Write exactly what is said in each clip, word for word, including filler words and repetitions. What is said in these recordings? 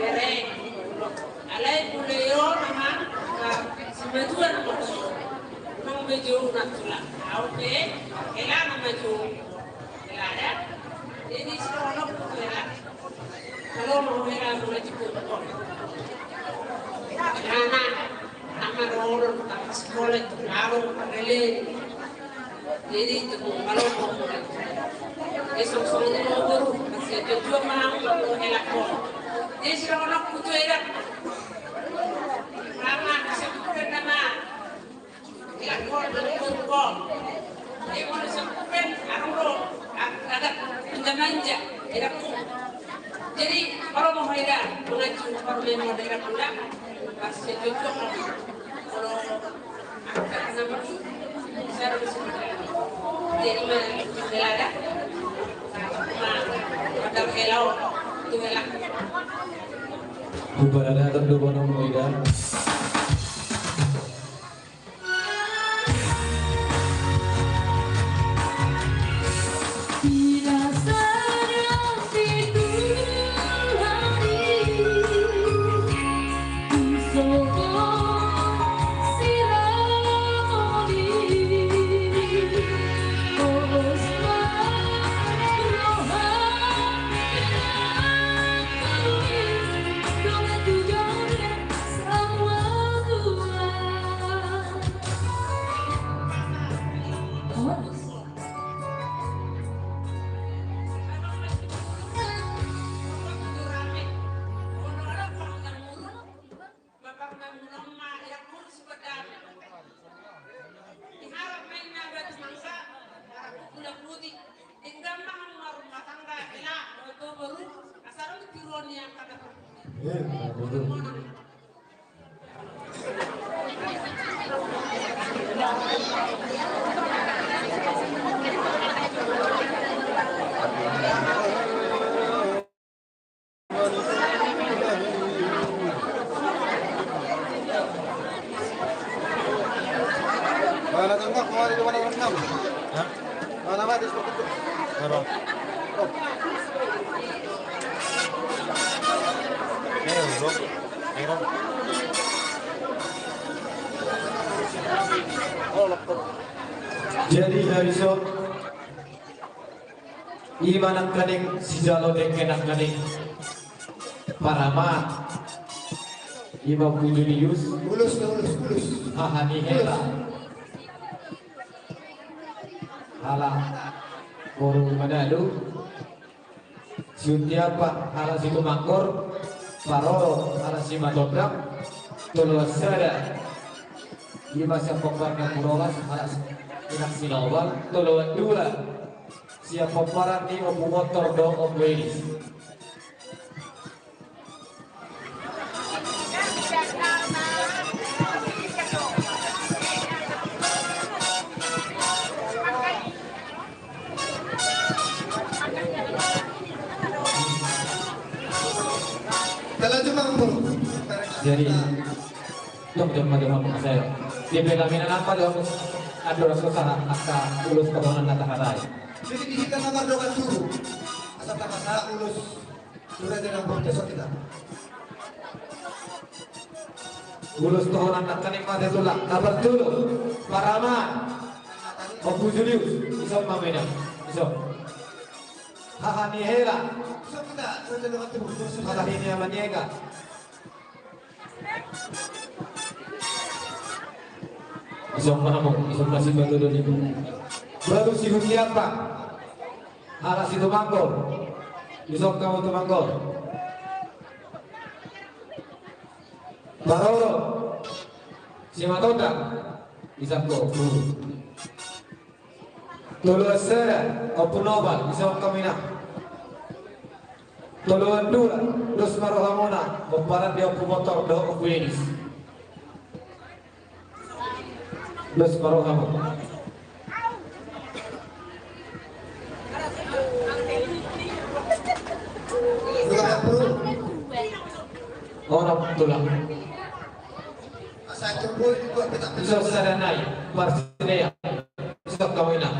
Bere. Alai mulai on ma, ah, simatua na maju. Nang maju na tulang. Au pe, hela na maju. Hela da. Jadi, selalu aku hela. Kalau mau hela, mau maju. Hela na. Ama ro, ama sekolah, lalu, rele. Jadi, itu, kalau mau, eh, song-song ini mau guru, masih ada juga mau, mau hela ko. Jadi, sudah orang butuh hela. Mama, saya bukan nama. Hela ko, hela ko. Jadi, kalau saya bukan, aku ro, aku ada pinjam manja, hela ko. Jadi, kalau mau hela, mengacu, kalau memang daerah pula, masih ada juga mau. Kalau Jadi, ma, hela da. Ma, ada hela. Huparade hata tu bonomu, Ida. Mana tangkap, mana di mana rendam? Hah? Mana mati seperti itu? Apa? Oh. Eh, bro. Ayo. Oh, laptop. Jadi hari esok, ima nangkaning sijalo dengke nangkaning paramat. Ima Ompu Julius. Ulos, ulos, ulos. Haha ni hela. Halak boru Manado. Si Hutiampang halak Situmanggor. Parorot halak Simatondang. Toloan sada. Ima sian pomparan ni Ompu Rolas halak Sinaobal. Toloan dua. Sian pomparan ni Ompu Montor dohot Ompu Elis. Jadi, tong jom ma jom hamu, saya. Di pelaminan apa jom? Andor so sahat angka ulos tohonan na tahatai. Jadi di hita na mardongan tubu. Asa tangkas sahat ulos. Sudah tidak boleh besok kita. Ulos tohonan nangkaning mate tulang. Kabar tulu. Paramat. Ompu Julius. Isop ma mena. Isop. Haha ni hela. Isop kita. Sudah tidak boleh besok. Haha ni ama ni ega. Isop ma hamu, isop ma si Batu Doli. Baru si Hutiampang. Halak Situmanggor. Isop hamu Tumanggor. Parorot. Simatondang. Isop hamu. Toloan sada, Ompu Nobal, isop hamu ina. Toloan dua, dos ma rohamuna, pomparan ni Ompu Montor dohot Ompu Elis. Dos ma rohamu. Onom tulang. Isop sada nai, Parsidea. Isop hamu ina.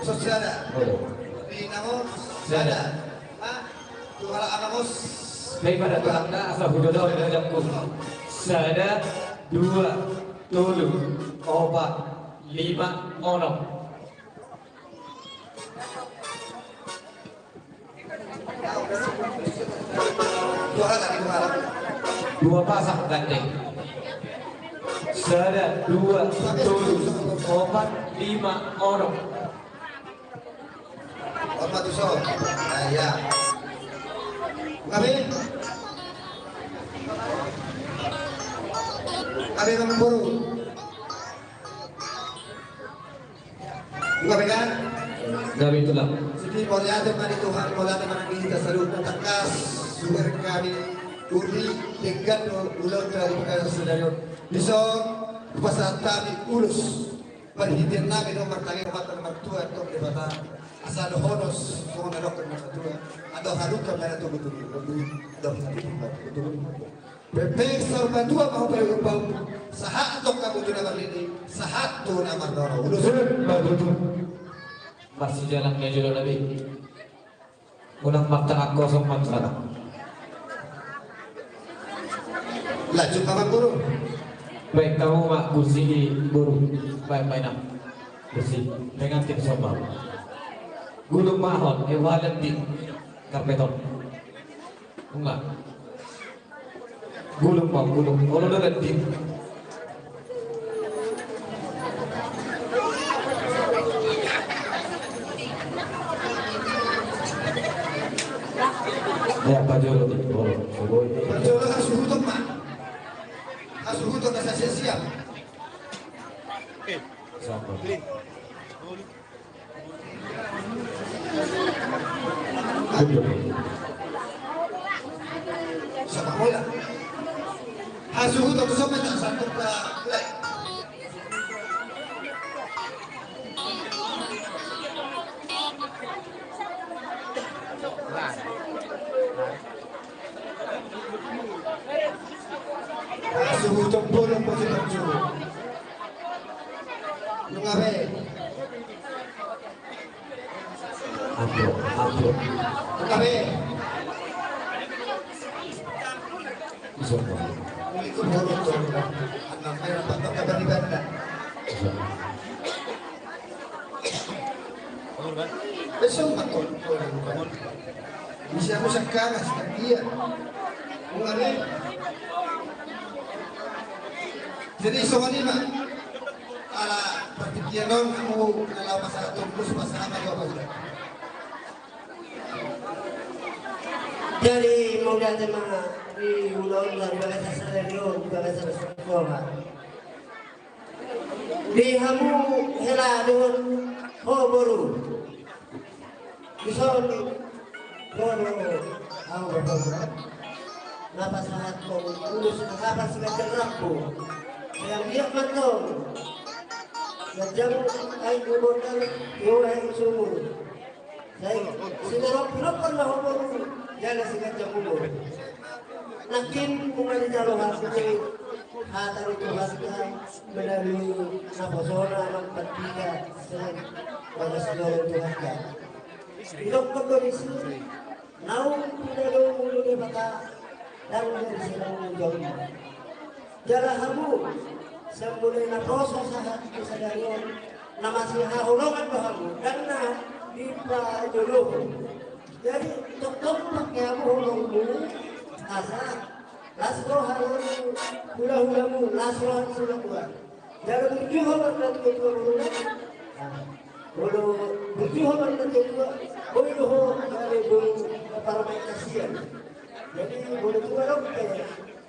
Isop sada. Sada. Sada, dua, tolu, opat, lima, onom. Dua pasang gandeng. Sada, dua, tolu, opat, lima, onom. Opat tu so. Nah, ya. Kami. Kami memang boru. Gabe kan? Gabe tulang. Jadi mauliate ma di Tuhan, mauliate ma di hita saluhutna, tangkas suber hami uli denggan do ulaonta di pakasasadarion. Dison hupasahat hami ulos. Parhitean nami do martangiang tu Amanta na martua, tu Debata. Asa dohonon songon na didok ni natuatua: Andor halumpang ma na tubu-tubu, andor halumpang ma na tubu-tubu. Pepeng saur matua ma hupaihut pahompu, sahat antong hamu tu na marnini, sahat tu na marnono. Ulos. Marsijalang na jolo na be. Unang martangan kosong ma tu sana. Lanjut ma, boru. Baen hamu ma kursi, boru. Baen ma, inang. Kursi. Pengantin sombong. Gulung ma on, eh, walet di karpet on. Enggak. Gulung ma, gulung. Olo do, ganti. Ya, pajolo di. Olo, sogoi. Pajolo, hasuhuton ma. Hasuhuton na sia-sia. Sabar. Sepak bola. Hasuhuton tu sombong, tak satu, tak. Hasuhuton bolon, hasuhuton bolon. Nunga be. Apo, apo. Nunga be. Iso po. Uli ku bolon tu. Anak saya dapat kabar di banda. Iso po. Besok makan. Bisa aku sekarang sekian. Nunga be. Jadi songon i ma. Ala partingkian on, hamu na laho pasahat ulos, pasahat ma tu apostel. Jadi mauliate ma di ulaon na di bagasan sadari on, di bagasan sadari on. Di hamu hela dohot ho boru. Dison, ro do ahu, Bapak, na pasahathon ulos na hata siganjang rambu. Sai anggiat ma antong ganjang aek ni bontal, tio aek ni sumur. Sai sinorop-norop ma ho boru, jala siganjang umur. Nangkin nunga dijalo hami hata ni Tuhanta melalui naposona amang pandita, sai bagas jolo Tuhanta. Didok do disi, naung pinadao muna Debata, ndang dari silang jolma. Jala hamu, sian mulai naposo sahat tu sadari on, na masihaholongan do hamu, ndang na dipajolohon. Jadi, tongtong pake hamu holongmu, asa las roha ni hulahulamu, las roha ni saur matua. Jala burju ho marnatuatua, boru. Molo burju ho marnatuatua, boi do ho, jala boi parumaen hasian. Jadi, molo tua dope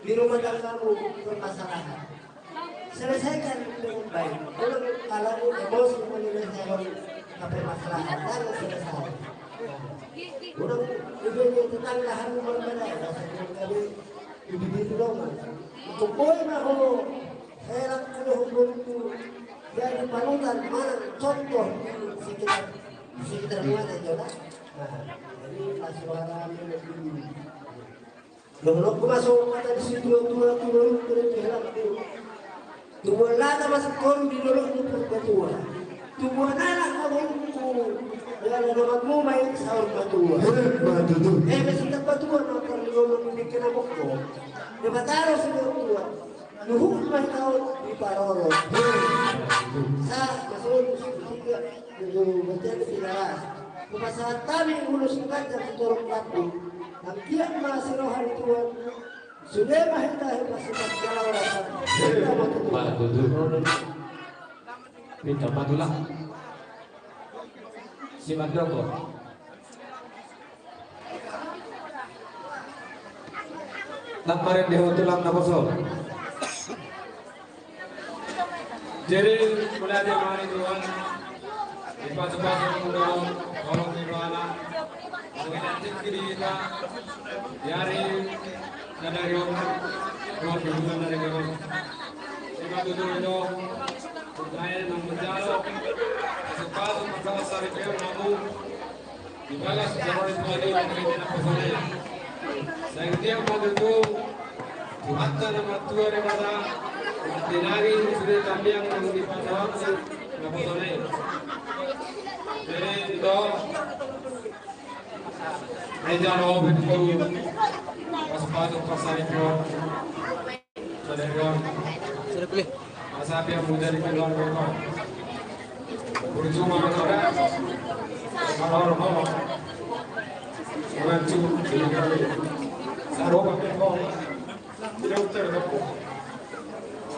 di rumah tanggamu permasalahan, selesaikan dengan baik. Molo alani emosi menyelesaikan permasalahan, lalu selesai. Orang itu tetangga hamu berbeda, rasa gabe di bibir doang. Untuk boi ma ho, heran kalau hukum itu jadi panutan, mana contoh di sekitar, di sekitar mana, coba? Nah, jadi, suara ini lebih. Dohononku ma songon hata ni situatua, tubu ni hela, tubu ni hela. Tubuan lata ma singkoru di dolok ni Purbatua. Tubuan anak ma boruku, jala donganmu ma i saur matua. Eme sinta patua ma parlinggoman ni dengke na bongko. Debata do singkoru tua. Luhut ma hita on diparorot. Sa, masuk, tiga. Tutu, berarti ada tiga ras. Hupasahat hami ulos na ganjang tu torop lambung. Anggiat ma siroha ni Tuhan. Sude ma hita hepasipat jala ulasan. Hita ma tutu. Pinta ma tulang. Si Mandoko. Nang marende ho tulang naposo. Jadi, mulai di hari Tuhan, dipasupasu muna, tolong di mana, mungkin nanti kita, di hari sadari on, dua puluh bulan dari kemarin. Lima tujuh itu, Baen ma manjalo, pasu-pasu ma saripeon hamu di bagas joro ni Tuhan i, di na pasonai. Sai dia ma tutu, Tuhanta na martua Debata, martinangi sude tangiang na di pasahat na pasonai. Jadi, ito, ai jalo, betul, pasu-pasu ma saripeon. Sudah pilih. Masa dia muda di keluarga kau. Berjumpa kepada kalau mau. Mengacu. Saroba kau. Dokter kau.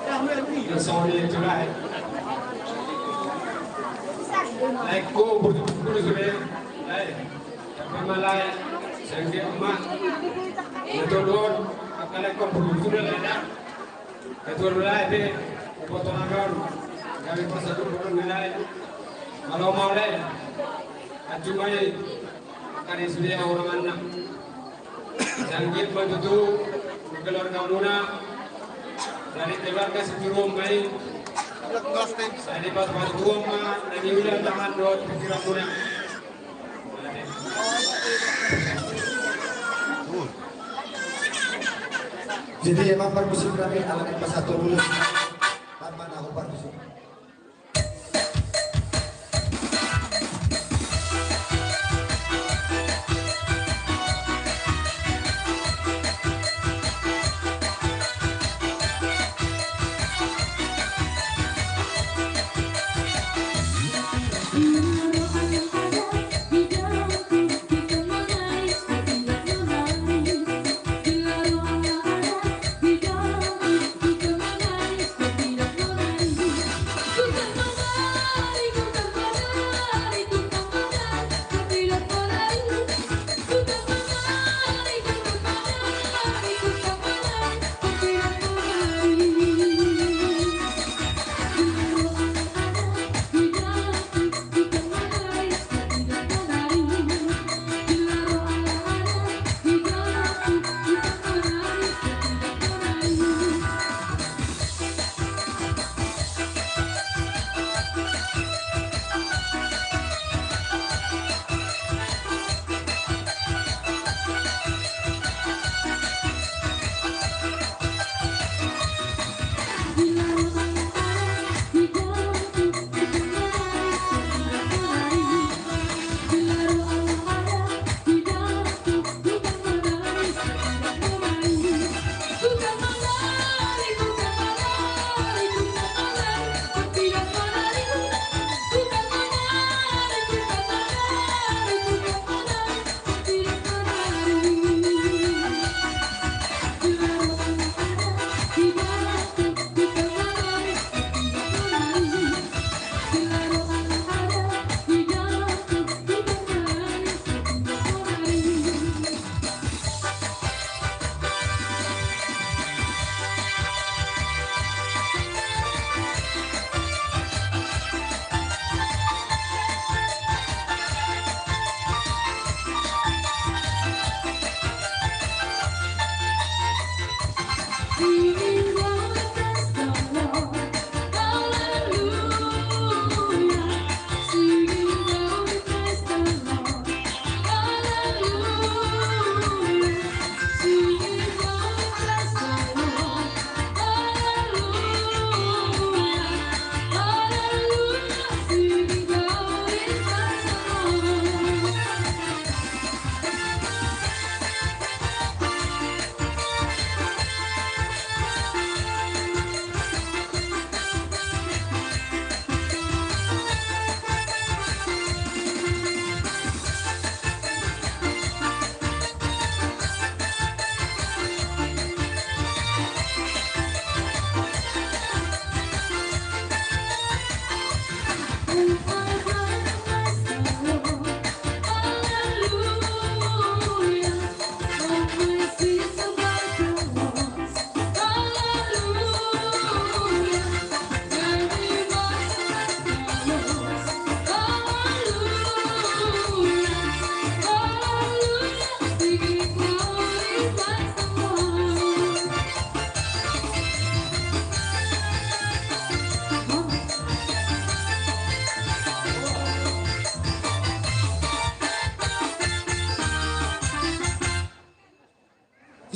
Ya, sorry, itu lah. Naik ko, berjumpa sudah. Naik. Tapi malah, saya dia emak. Betul, Don. Akalai ko, berjumpa sudah lah, ya. Ketua Rula ete, Ketua Tonga Gaul, kami pasatu puluh nilai. Kalau mau le, acungai, akan sude orang anak. Jangkit ma tutu, keluarga muna, dari keluarga Situmorang ma i, dari pas-pas tua ma, dari ulang tangan dohot pikiran muna. Jadi emang permusik kami ala ni pasatu dulu. Tanpa na aku permusik.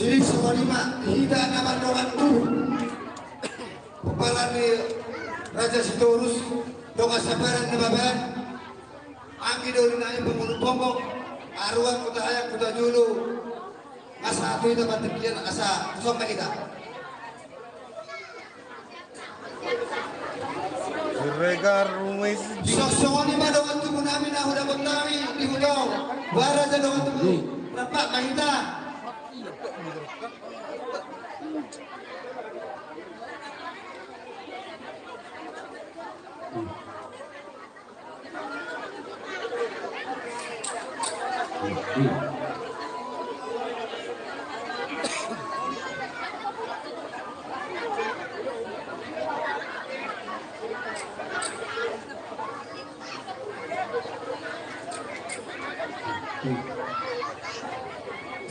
Jadi songon i ma hita na mardongan tubu. Pomparan ni Raja Sitorus, dongan sabaran na baban, anggi doli nami pangulu ponggok, aruan Hutahaean Hutajulu, asa tu hita partingkian asa songon hita. Siregar rumai sedi. Songon i ma dongan tubu nami na hudapot nami di huta on. Boha raja dongan tubu. Rap ma hita.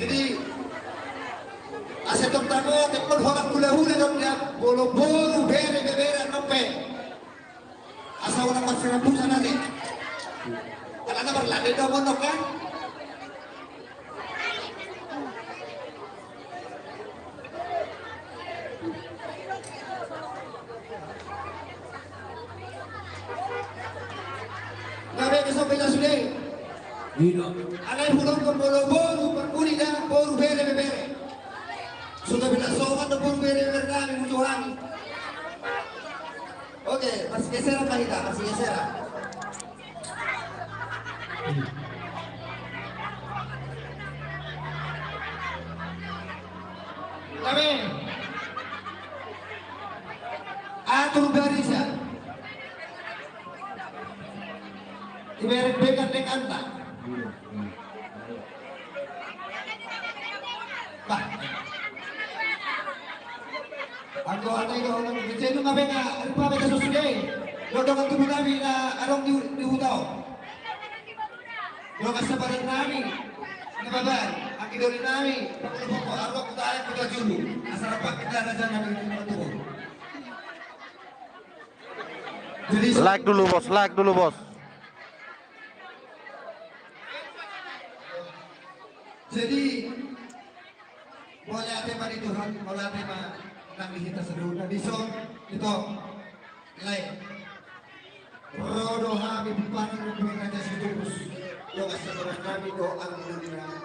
Jadi asa tong tabo tepon holan hulahula dong dia, molo boru bere bebere nope. Asa unang marsirambusan ate. Alana marlande do monok kan. Gabe ke so beda sude. Alai hulongkon molo boru parpudi da boru bere bebere. Sudah bilang songon do boru bere bebere nami musuhami. Oke, marsigeseran ma hita, marsigeseran. Amin. Atur barisan. Iberek bekan dekanta. Bah. Anggo hata i do holan di jenu ma beta, rupa beta so sude. Dodongan tubu nami na adong di, di huta on. Dongan sabaran nami na baban, anggi doli nami, pokok-pokok, aruan Hutahaean Hutajulu, asa rap ma hita raja nami di huta on. Jadi like dulu bos, like dulu bos. Jadi mauliate ma di Tuhan, mauliate ma nang di hita saluhutna dison, ito. Lae. Ro do hami pomparan ni Raja Sitorus. Dongan sabaran nami do anggi doli nami.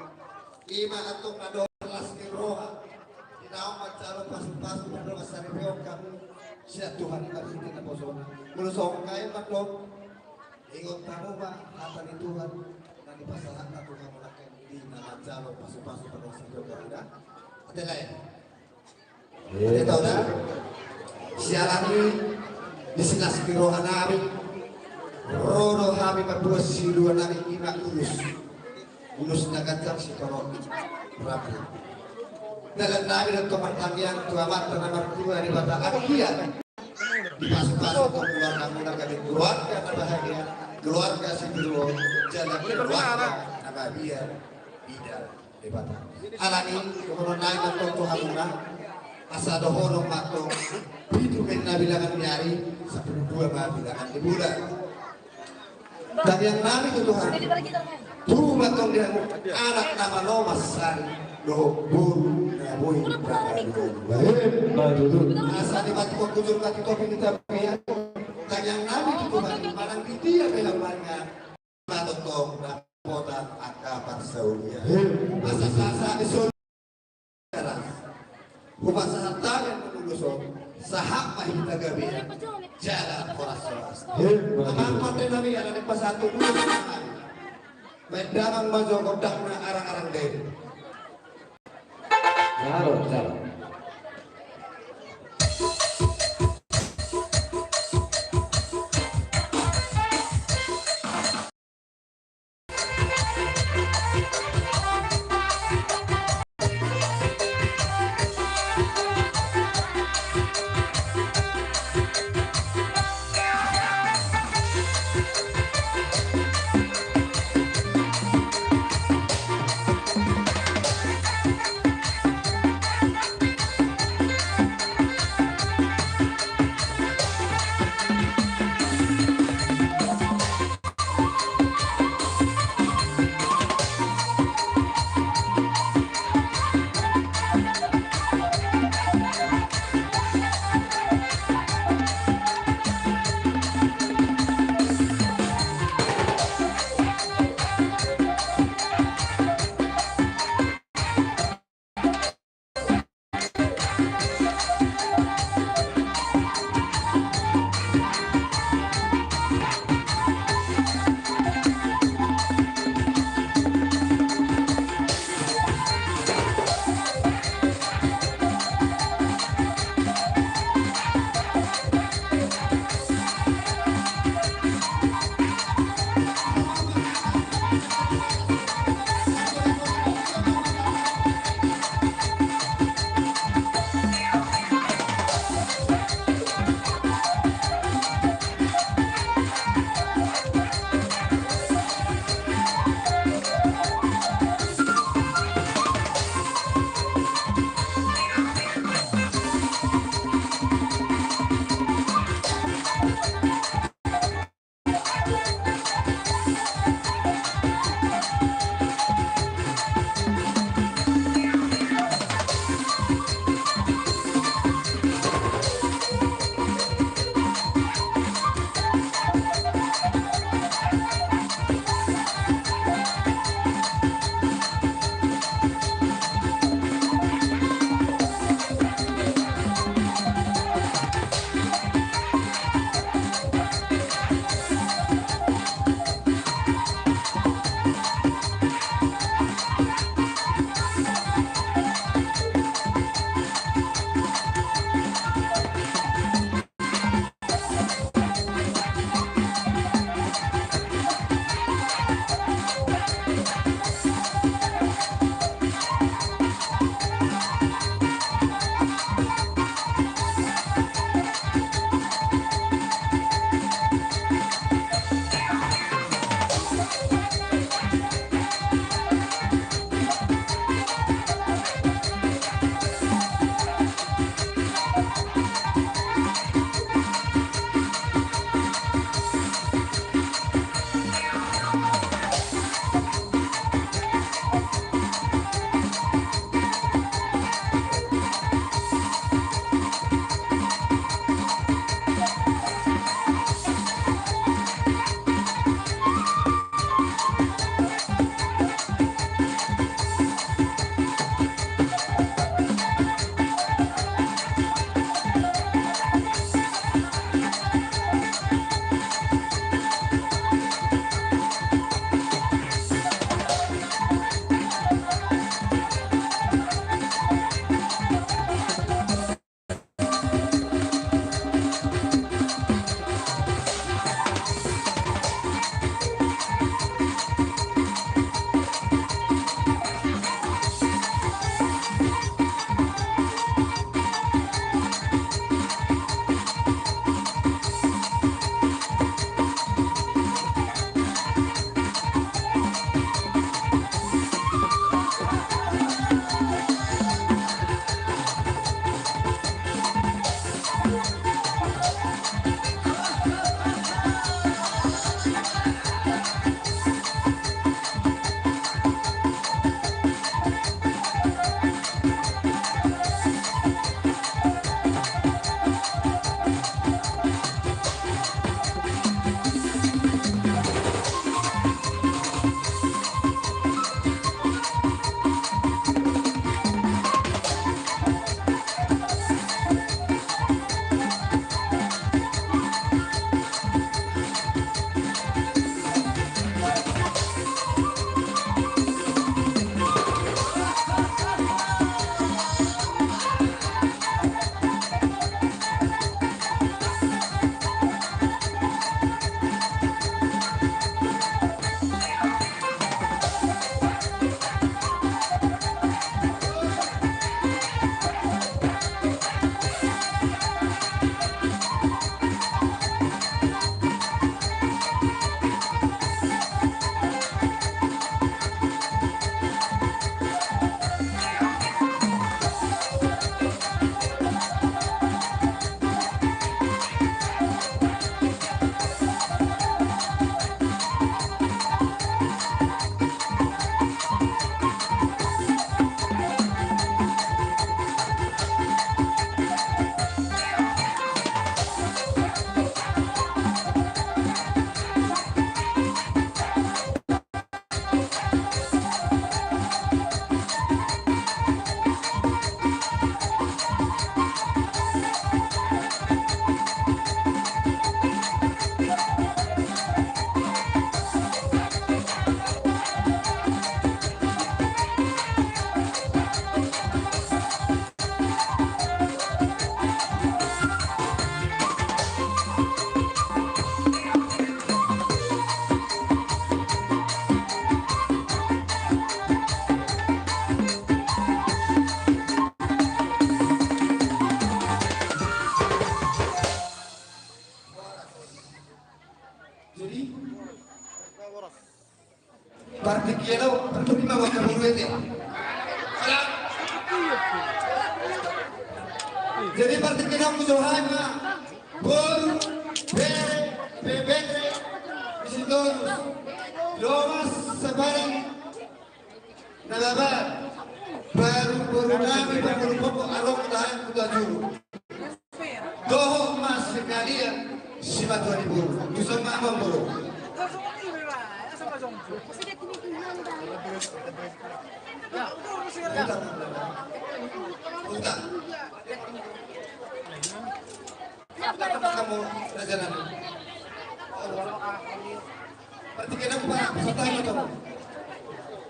Ima antong na dohot las ni roha. Di na manjalo pasu-pasu, na dohot saripeon hamu. Sian Tuhan i ma di hita naposona. Molo songon i ma antong. Ingot hamu ma hata ni Tuhan na dipasahat na Tuhan manangkan di na manjalo pasu-pasu pardongan sahat tu hamuna. Ate lae. Ate tau da. Siala ni i, di silas ni roha nami, ro do hami mamboan siluan nami ima ulos. Ulos na ganjang sitorop rambu. Dalan nami do tong martangiang tu Amanta na martua Debata anggiat dipasu-pasu tong keluarga muna gabe keluarga na bahagia, keluarga sitiruon, jala keluarga na mabiar di Debata. Alani dohonon nami ma antong tu hamuna, asa dohonon ma antong pitu ma na bilangan ni ari, sampulu dua ma bilangan ni bulan. Tangiang nami tu Tuhan. Tubu ma antong di hamu anak na malo marsari dohot boru na boi. Asa di mati kok bujur kati topi ni tapian. Tangiang nami tu Tuhan manang di dia pe na maringan. Ima tongtong dapotan angka parsaulian. Asa sahat-sahat ni son Hupasahat tangan mangulus on, sahat ma hita gabean jala horas-horas. Amang pande nami, ala ni pasahat tu ulos nami. Baen damang ma jo gondang na arang-arang deh. Jalo, jalo. Jadi partingkian on muse hami ma boru, bere, bebere, Sitorus, Romas, Sabaran, Nababan, boru, boru nami, boru pokok, arong tahan kuda juru. Dohot ma sekalian simatua ni boru. Tuson ma boru. Uta. Uta. Hamu raja nami. Partingkian on, Pak, santabi ma hamu.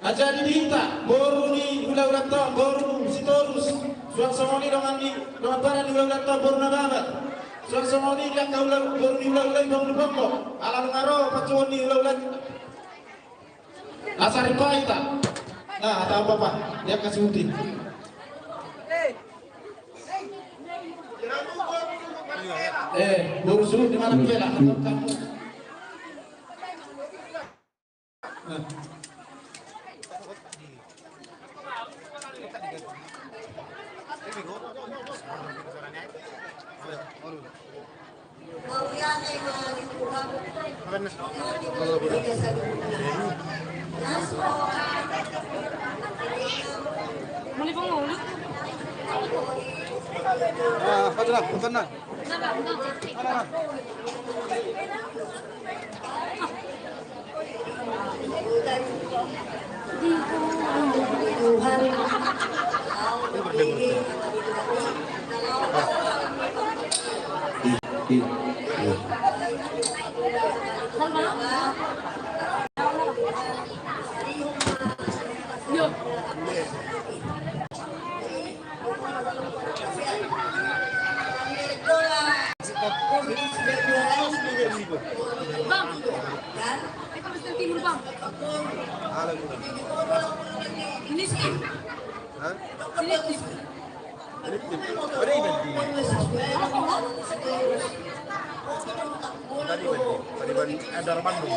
Aja di hita boru ni hulahulanta on, boru Sitorus. Suang songon i dongan ni, dongan para ni hulahulanta on, boru Nababan. Suang songon i di angka hula, boru ni hulahula i, boru ni pokok. Ala nunga ro pancuhon ni hulahula i. Asa ripa hita. Nah, atau apa, Pak? Dia kasih uti. Eh, boru Suhut, di mana kau lah? Nah. Ah, apa tu, Nang? Apa, Nang? Bang, kita mesti tidur, Bang. Ini sih. Hah? Ini sih. Tadi, tadi, tadi, tadi, ada orang Bandung.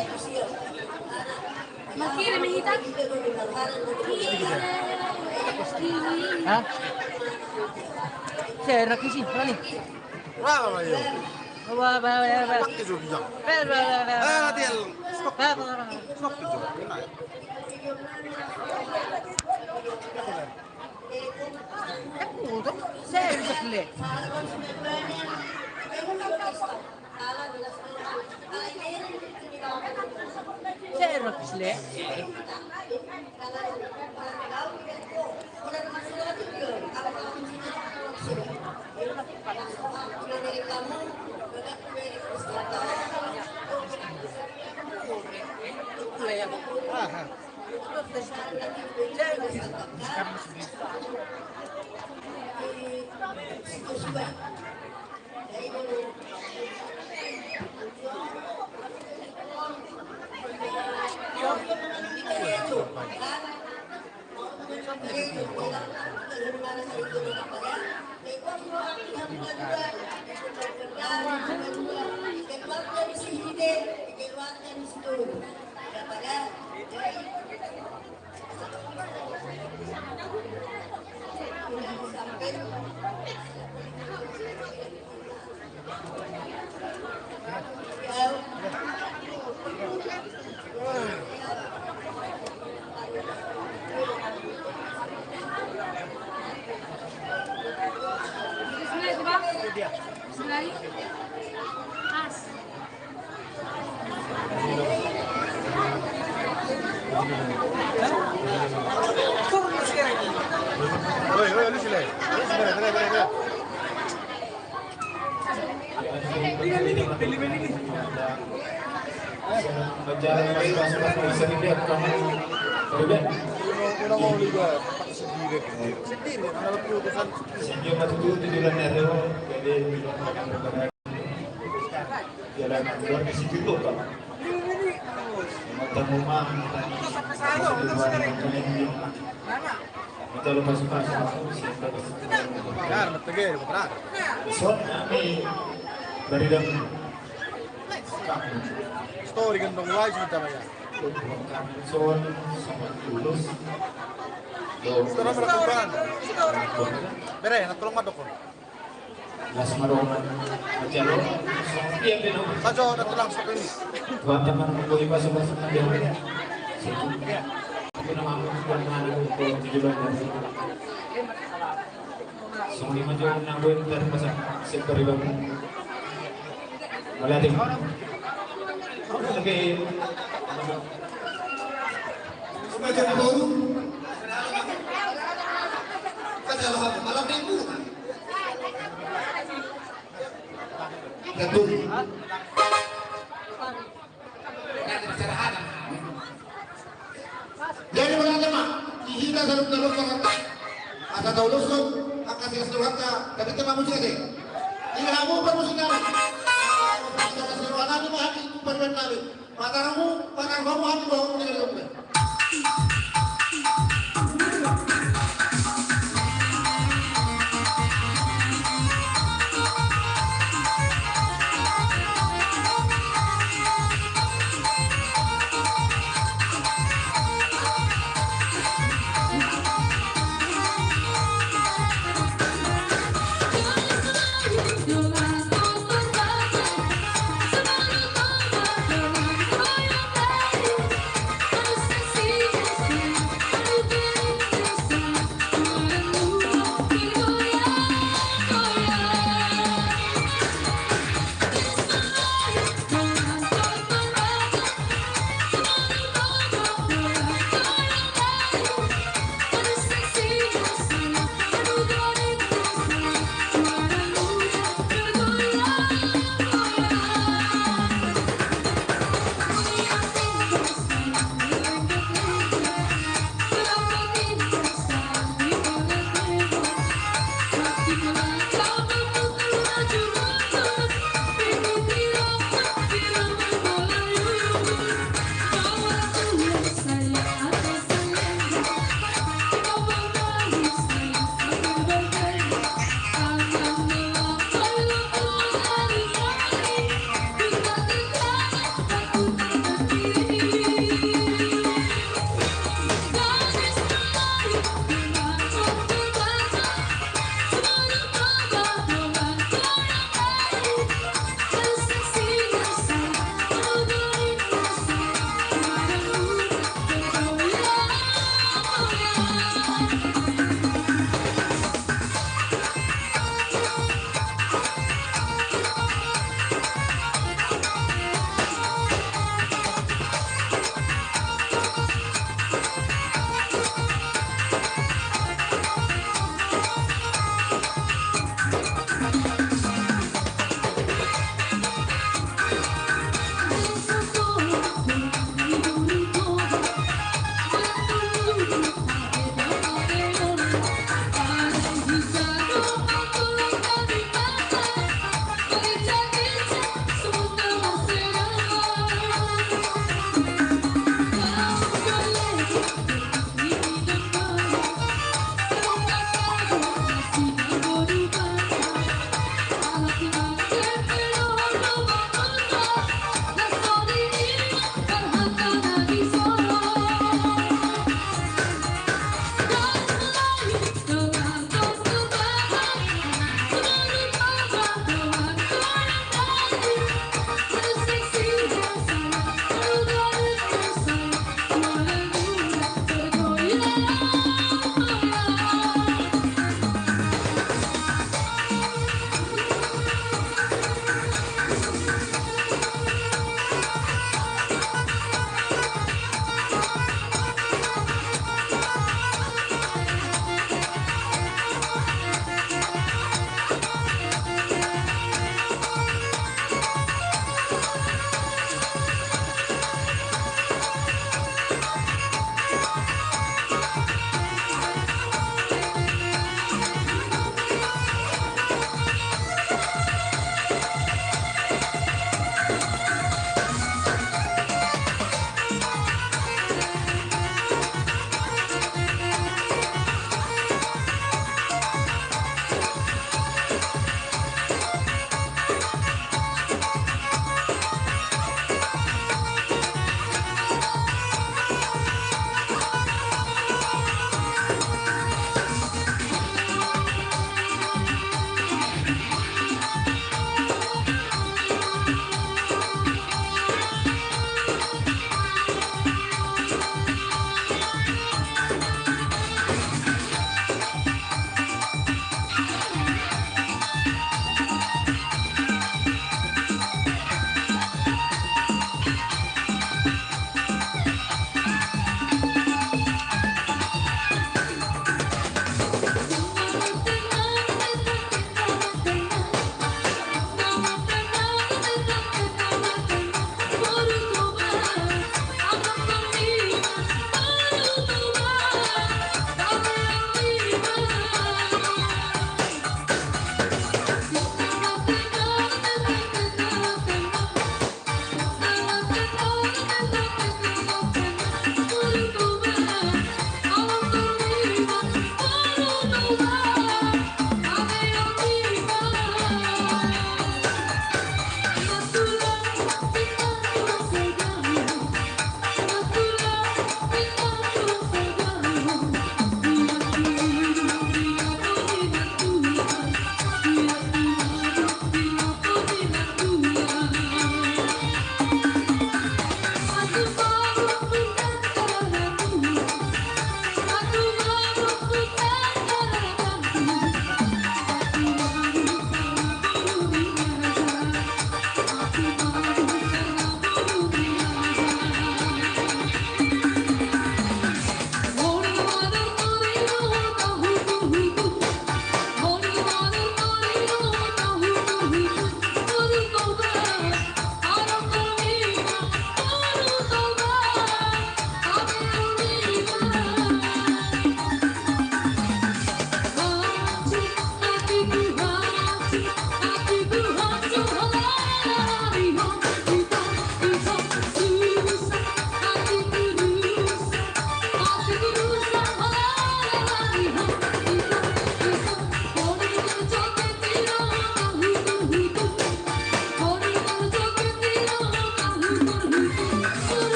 Hah? Saya enak isi, mana nih? Wah, wah, iya. Wah, wah, wah, wah. Pakai dulu, Jang. Wah, wah, wah, wah. Eh, latihan. Stop. Wah, wah, wah. Stop, Jang. Enak. Eh, udah. Saya enak, Le. Serok, Le. Aha. Son hami baridang. Story gendong wai sudah ya. Son sama tulus. Sekarang berapa? Bere, na tolong madok. Las ma dohot manjalo. Ia pe no. Sajo na tulang seperti ini. Tuhan teman memberi pasu-pasu manjalo. Satu. Aku nama aku Tuhan Tuhan aku Tuhan tujuh belas. Songon i ma jo nang boi tarpasang sektor i bang. Mauliate. Oke. Malam minggu. Betul. Jadi berarti ma di hita saluhutna, asa taulushon angka silas ni rohanta, tapi tema musik ate. Di hamu parmusik nami. Asa taulushon roha nami ma hami tu pariban nami. Patar hamu, patar hamu hami bahwa punya dari.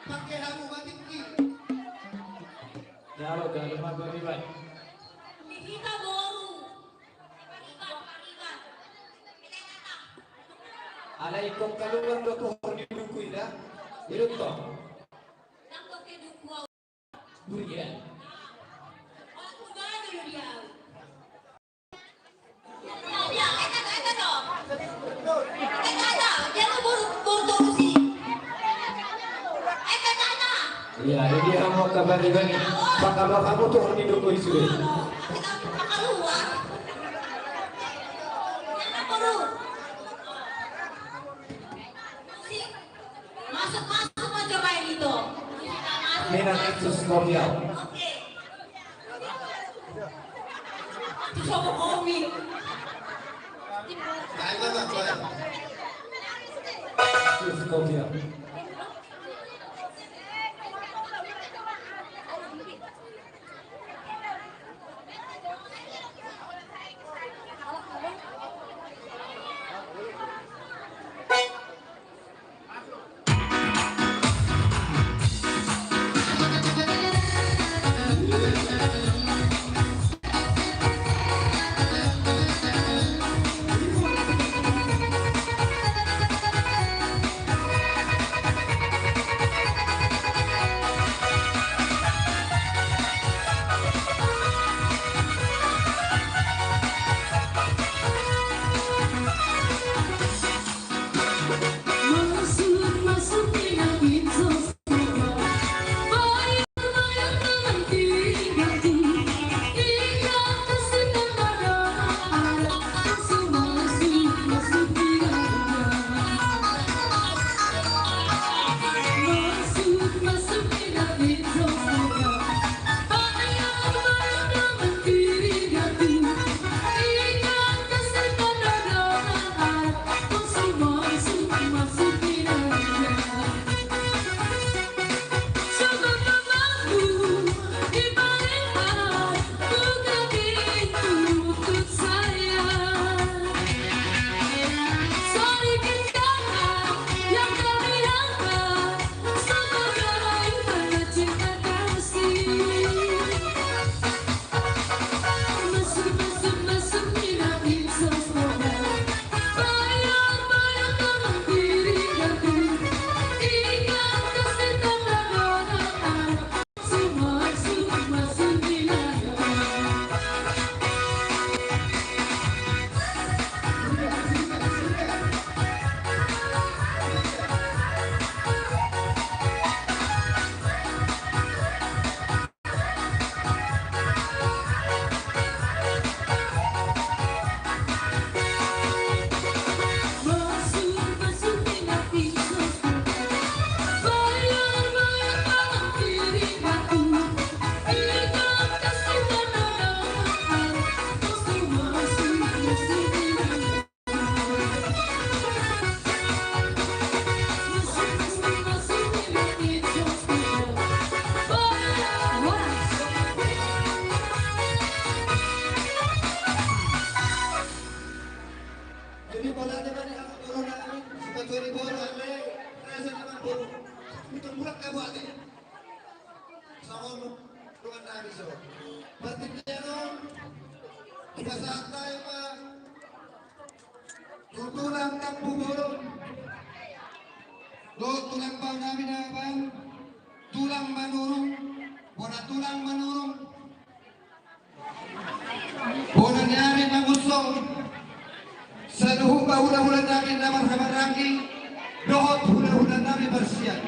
Pakai hamu batik ni. Jalo, jalo, Pak Bariban. Di hita boru. Alai ingkon kaluar do tuhor ni duku i da. Ido tong. Durian. Iya, ini hamu kabar juga nih. Pak, kalau kamu tuh di duku i sudah. Masuk, masuk, masuk, Pak Elito. Masuk, masuk. Oke. Tuh, sobo komi. Terus kopi ya. Jadi bola depan ni hak bola nami, seperti bola ale, rasa nama bola. Itu bulat kabu ate. Songon tulang nami so. Partingkian on, hupasahat hami ma tu tulang Tampubolon bolon. Dohot tulang pau nami na baru, tulang Manurung, bona tulang Manurung. Bona ni ari Mangunsong, saluhut ma hulahula nami na marhahamaranggi, dohot hulahula nami marsiat.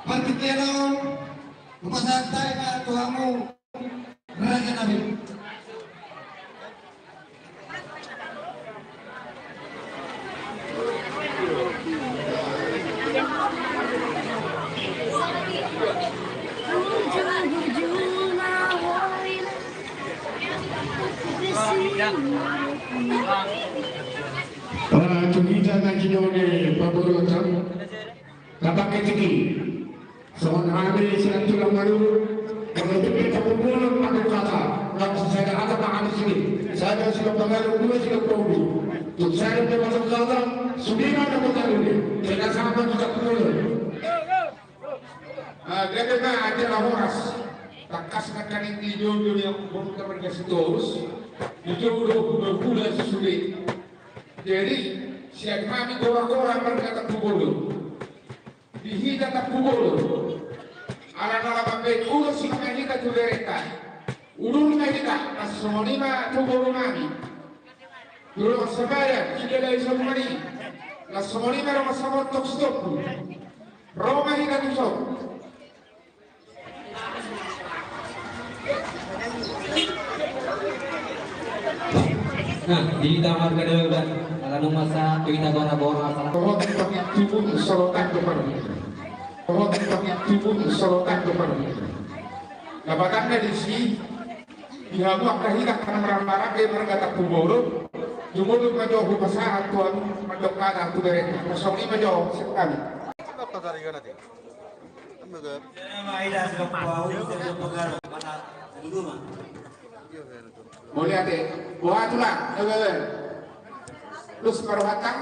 Partingkian on, hupasahat hami ma tu hamu, raja nami. Ora tu hita na jinone paborota. Tapake tiki. Songon hami sian tulang Manurung, molo tung pe Tampubolon mandok hata, laos sada hata ma hami sude, sada silang pangarung, dua silang pangulu. Tung sada pe masuk kota, sude ma na kota sude. Tidak sama juga pun. Ah, gabe ma acara horas. Tangkas nangkaning di jolo ni boru ta marga Sitorus. Di jolo do hulahula sude. Jadi, sian hami gora-gora marga Tampubolon. Di hita Tampubolon. Ala na lam mambaen ulos ma hita tu berenta. Udur ma hita, na songon i ma tu boru nami. Tu dongan sabadan, i do lae songon i. Na songon i ma dongan samontok sitompu. Ro ma hita tu son. Nah, di hita marga Dewek, ala nunga sahat tu hita gora-gora, salah. Roha tu pangintubu, solotan tu parminggu. Roha tu pangintubu, solotan tu parminggu. Dapatanna disi, di hamu angka hita angka na marhamaranggi marga Tampubolon, jumolo ma jo hupasahat tu hamu mandok hata tu berenta. Songon i ma jo sian hami. Mauliate, boha tulang, eh, eh, eh. Terus baru hatang.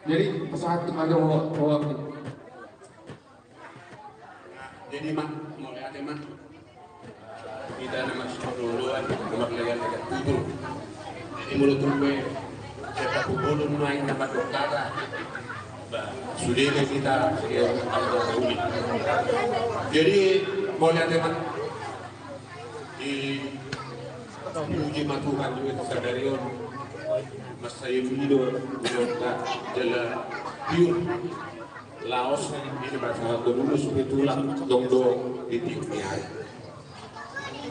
Jadi, pasahat tu ma jo ho, ho. Jadi, ma, mauliate ma. Hita na marsipaoloan, na marlegan-legan tutur. Jadi, molo tung pe sian Tampubolon ma i na mandok hata, ba, sude ma hita, sude ma hita. Jadi, mauliate ma. Dipuji ma Tuhan di sadari on. Mansai muji do, jala piur. Laos, ini bahasa Godulus, di tulang dong do di tiur ni ari.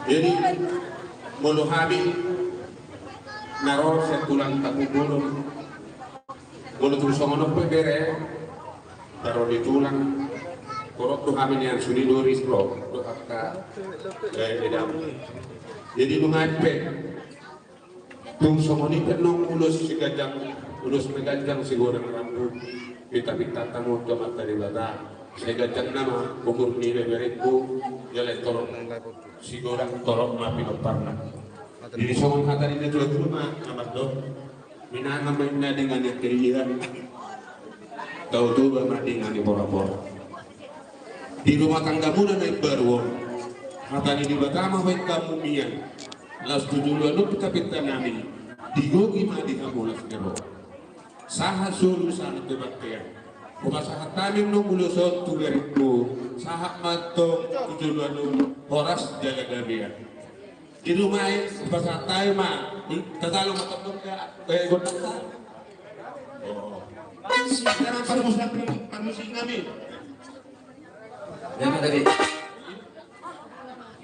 Jadi, molo hami na ro sian tulang Tampubolon, molo tung songon on pe bere, na ro di tulang, torop do hami nian, sude do ris ro, do angka, eh, edam. Jadi, nunga pe, tung songon i pe nang ulos siganjang, ulos pe ganjang sigodang rambu, pinta-pintanta ma tu Amanta Debata, sai ganjang nama umur ni beberengku, jala torop sigodang torop ma pinomparna. Jadi songon hata ni natua-tua ma na mandok, minanga ma inna dengani angka ia, tau Toba ma dengani pora-pora. Di rumah tanggamuna na imbaru on, hata ni Debata ma hubaen hamu mian. Laos tu joloan on pe tapinta nami, digogi ma di hamu las ni roha. Sahat solu sahat tu bontean. Hupasahat hami nang ulos on tu berengku, sahat ma antong tu joloan on horas jala gabean. Di rumah i, hupasahat hami ma, tatalo ma tong dohot, eh, gondang ta. Oh. Parmusik, parmusik nami. Nama tadi?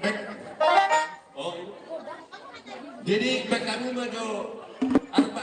Baik. Oh. Jadi, baik, kami mau jo, apa?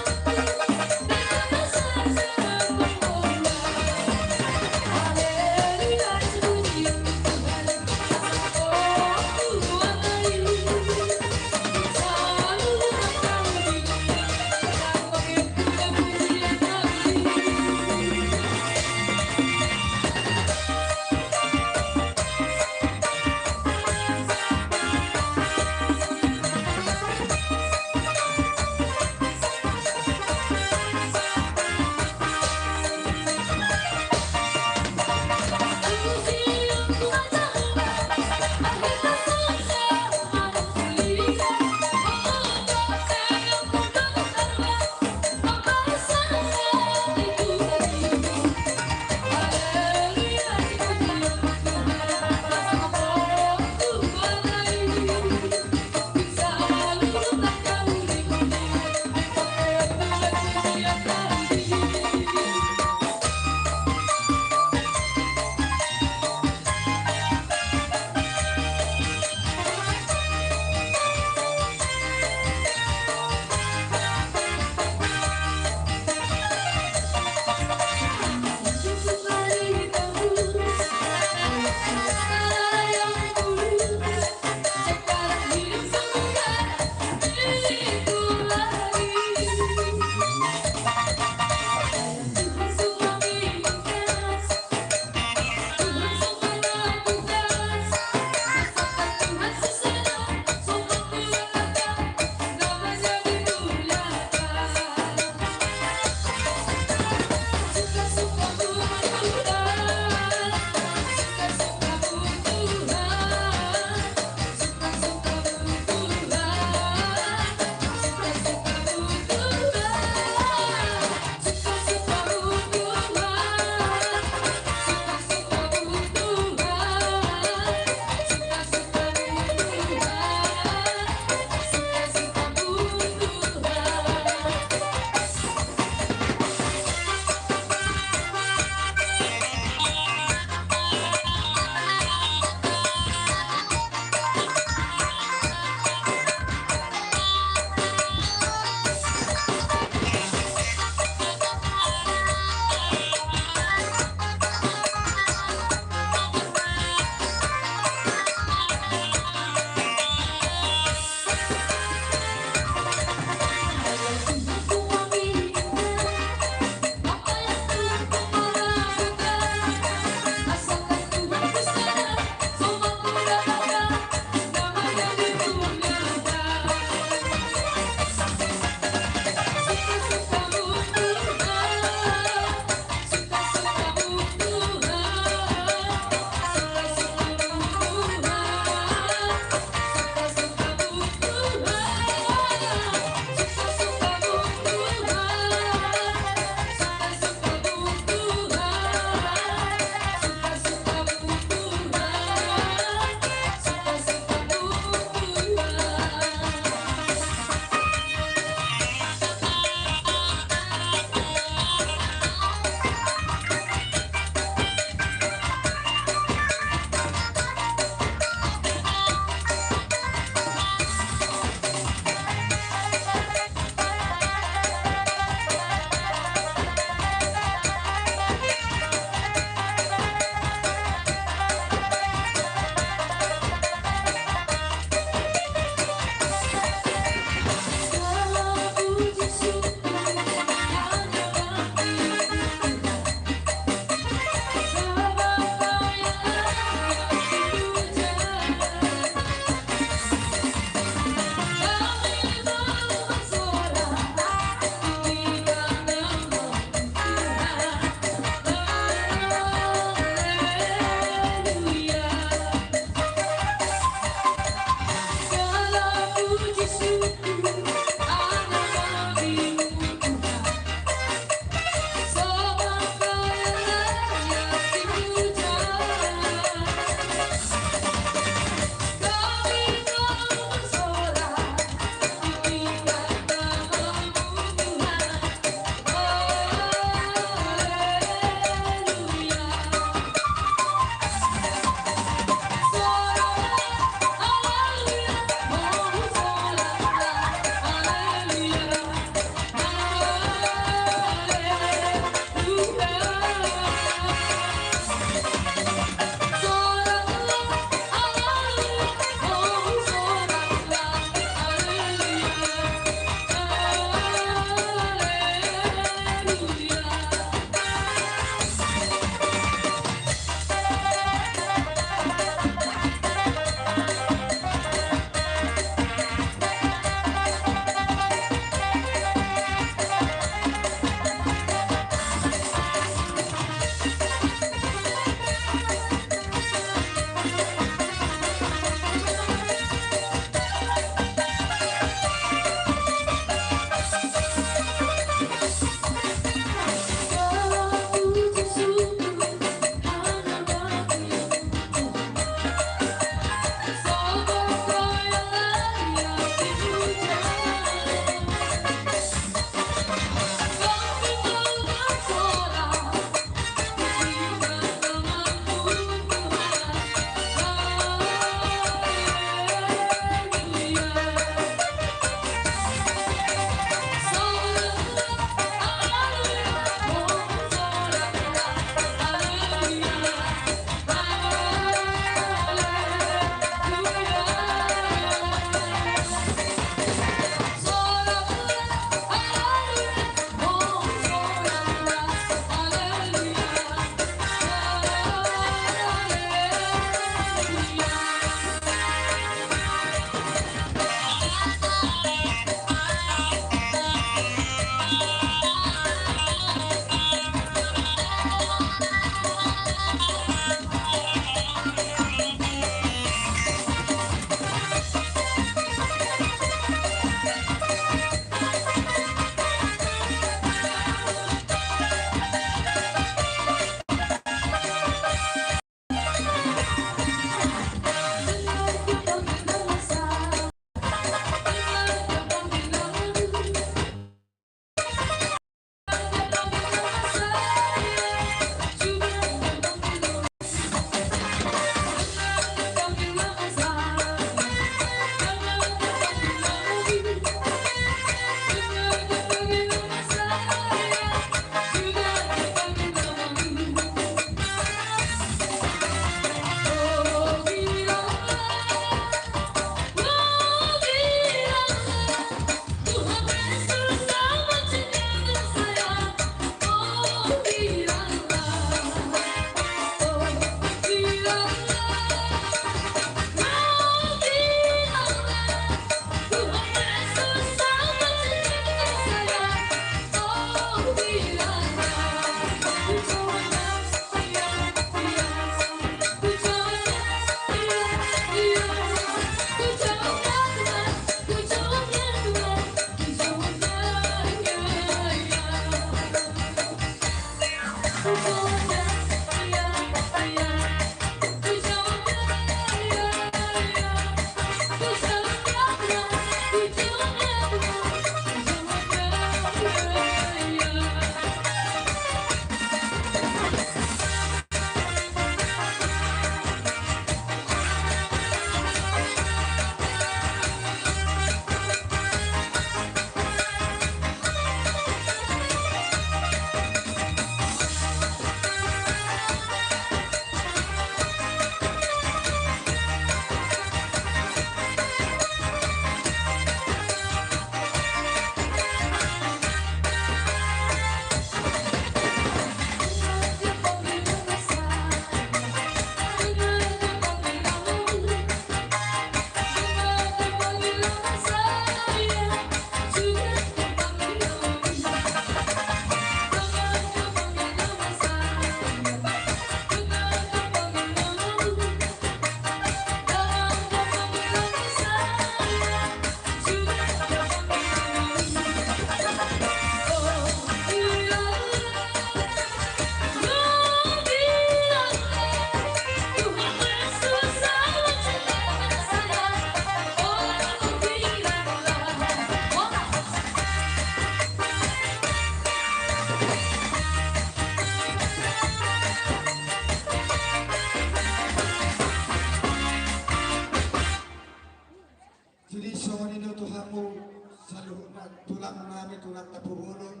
Tulang nami, tulang Tampubolon,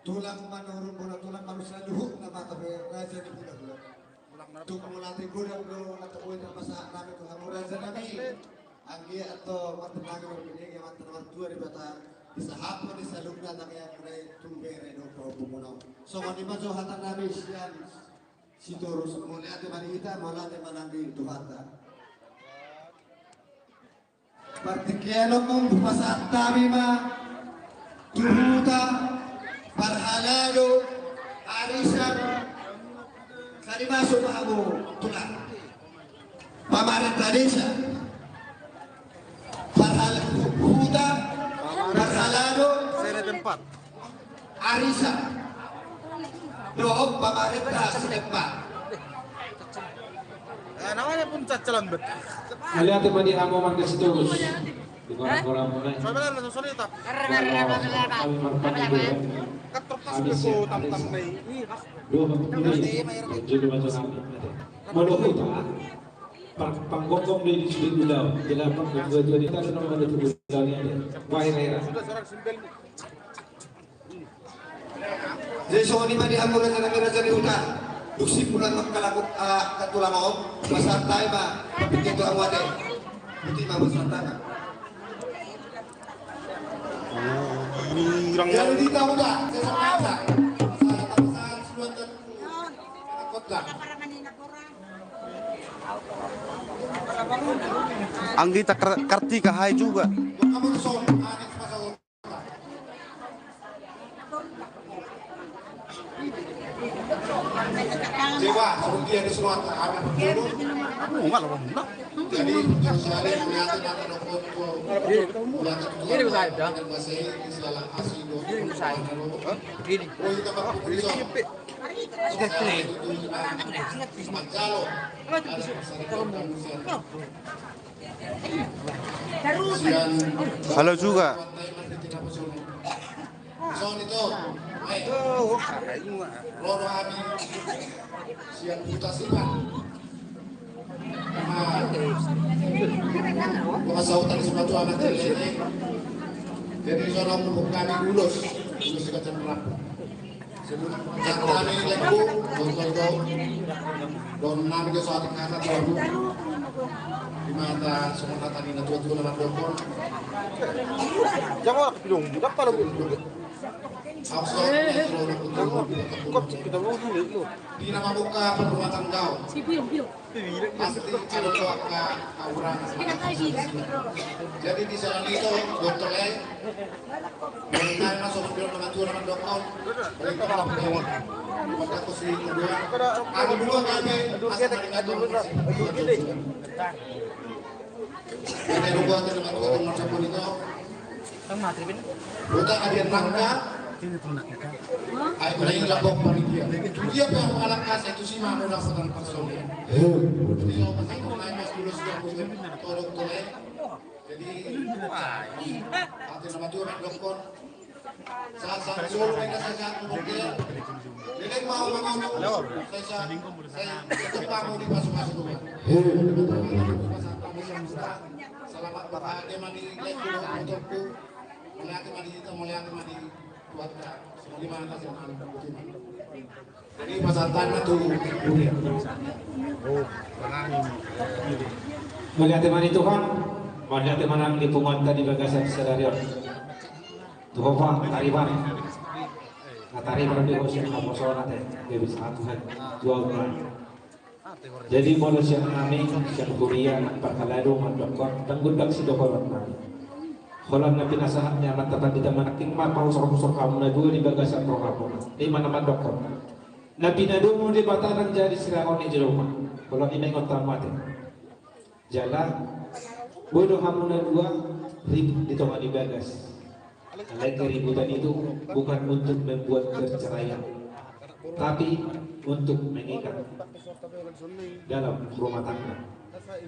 tulang Manurung, bola tulang Manurung, saluhutna ma tape raja ni hulahula. Tung mauliate godang do na taboan pasahat nami tu hamu raja nami. Anggiat antong martangiang marbinege, martua Debata, disahaphon ni saluhutna tangiangmuna i tu bere dohot pahompu muna. Songon i ma jo hata nami sian Sitorus, mauliate ma di hita, mauliate ma nang di Tuhanta. Partingkian on hupasahat hami ma tu huta parhalado arisan. Tadi masuk ma hamu tulang pamarenta desa, parhal-, huta parhalado. Sere tempat. Arisan dohot pamarenta setempat. Eh, namanya pun cacalan bet. Mauliate ma di hamu marga Sitorus. Di koran-koran mulai. Soalnya benar, soalnya tetap. Kami marpandu. Kan tertas habis ya, betul, habis. Tam-tam nih. Dua menit. Jadi macam apa? Molo huta, pang-, panggonggong di, di sudut ulau. Jadi apa? Dua-dua di atas, nomor dua ulau ini ada. Wah, era-era. Sudah, seorang simbel. Jadi songon i ma di hamu raja nami, raja ni huta. Dung simpulan mangkalakuk, ah, katulama on, pasahat hami ma, papingke tu hamu ate. Putih ma pasahat hami ma. Jadi di tahu dah, saya sama aja. Saya tak pesan, sudah tak. Takut dah. Anggita Kar-, Kartika, hai juga. Kamu tuh son, ah, ini pasal. Jadi, halo juga. Jadi sono pupuk kami ulos, ulos kacang rapu. Sebut kami lengku, tonton kau. Don nami ke soal kata tuamu. Di mata semua kata ni na tua-tua na dokon. Jangan pilong, budak pala budak. Aku soal kata tuamu. Kok kita mau dulu. Di nama buka perbuatan kau. Si pilong, pilong. Pasti ada doa ka, ka urang. Jadi di sana itu dokter, eh. Dari sana masuk ke dalam tuan dokter. Dari sana masuk ke dalam. Maka aku sih kedua. Aku dua kali. Asal dari dulu. Kita dua kali dalam tuan dokter itu. Uta adian nangka. Ai, mulai lapok panitia. Dia pe yang mengalahkan saya itu sih mau dapatan personil. Jadi, apa sih, mulai mas dulu sudah mulai tolong tolong. Jadi, ate nama tuh dokon. Sa-, sa-, solo mereka saja ngomong dia. Jadi, mau ngomong. Saya, saya, saya tetap mau dipasuk-pasuk. Selamat berbahagia, mani, like, dulu, untukku. Mauliate ma di hita, mauliate ma di Tuhanta. Songon i ma na tasinang. Jadi pasahat hami ma tu. Mauliate ma di Tuhan, mauliate ma nang di punguanta di bagasan sadari on. Tu ho pa, tarima. Na tarima di ho sian haposoon ate, dia bisa Tuhan. Dua bulan. Jadi molo sian hami, sian huria nang parhalado mandokkon, ndang gondang sidohonon nami. Holan na pinasahat ni amanta pandita manangkin ma pausor-usor hamu na dua di bagasan rohamuna. Ima na mandokkon. Na pinadomu Debata ndang jadi sirangon ni jolma. Holan i ma ingot hamu ate. Jala, boi do hamu na dua ribut di tonga ni bagas. Alai keributan itu bukan untuk membuat perceraian, tapi untuk mengikat dalam rumah tangga.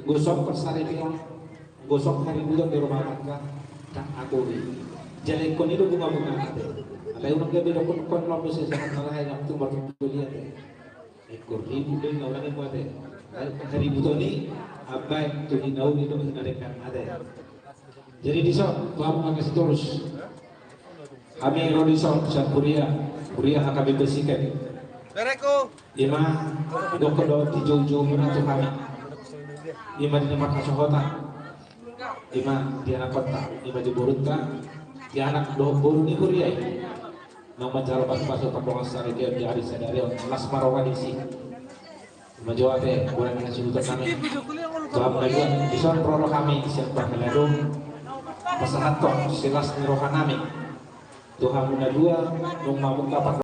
Gosok persaripeon, gosok haributon di rumah tangga, ndang akur i. Jala ingkon i do bunga-bunga ate. Alai unang gabe dokkon, ingkon ma muse sahat na lae nang tu martulian. Ingkon ribut do na unang i ate. Haributon i, ambaen tu hinauli dohot hinadengkan ate. Jadi dison, tu hamu angka Sitorus. Hami ro dison sian huria, huria H K B P Sikem. Ima, dohot do dijou-joumuna tu hami. Ima di na marhasohotan. Ima di anakhonta, ima di borunta, di anak dohot boru ni huria i. Naung manjalo pasu-pasu pardongansaripeon di ari sadari on, las ma roha disi. Ima jo ate, boha na hasuhuton nami. Tuhan na dua, dison ro do hami sian Parmeladung. Pasahathon silas ni roha nami tu hamu na dua, nunga mamungka